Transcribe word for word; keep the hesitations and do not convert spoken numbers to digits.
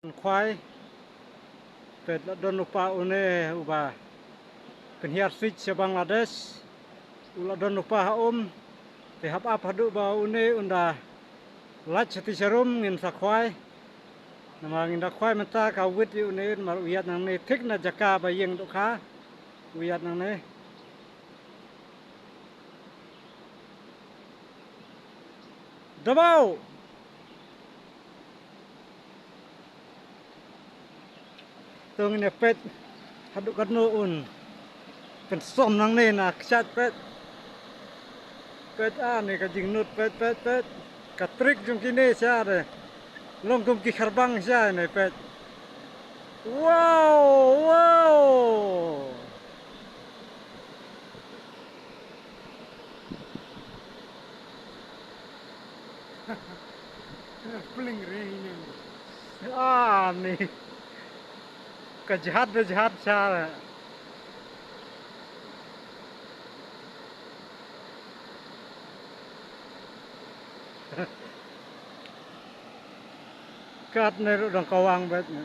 Khwai, peit la don u pa une uba pynhiar siej sha Bangladesh, u la don u pa ha um, te hap ap haduh ba une un da lait sha ti sha rum ngin sa khwai. Namar ngin da khwai mynta ka wit ïa une namar u ïaid nangne thik na jaka ba ïeng dohkha, u ïaid nangne. Dabau! To ngin ïa peit haduh katno un pynsom nangne na kshaid, peit. Peit, ah, ne ka jingnud, peit, peit, peit. Ka trik jong kine sha de. Long kum ki kharbang sha ne, peit. Wow, wow. Pling re ine. Ah, ni. Ka jhat da jhat sha. Katne ruh dang kawang bet ne.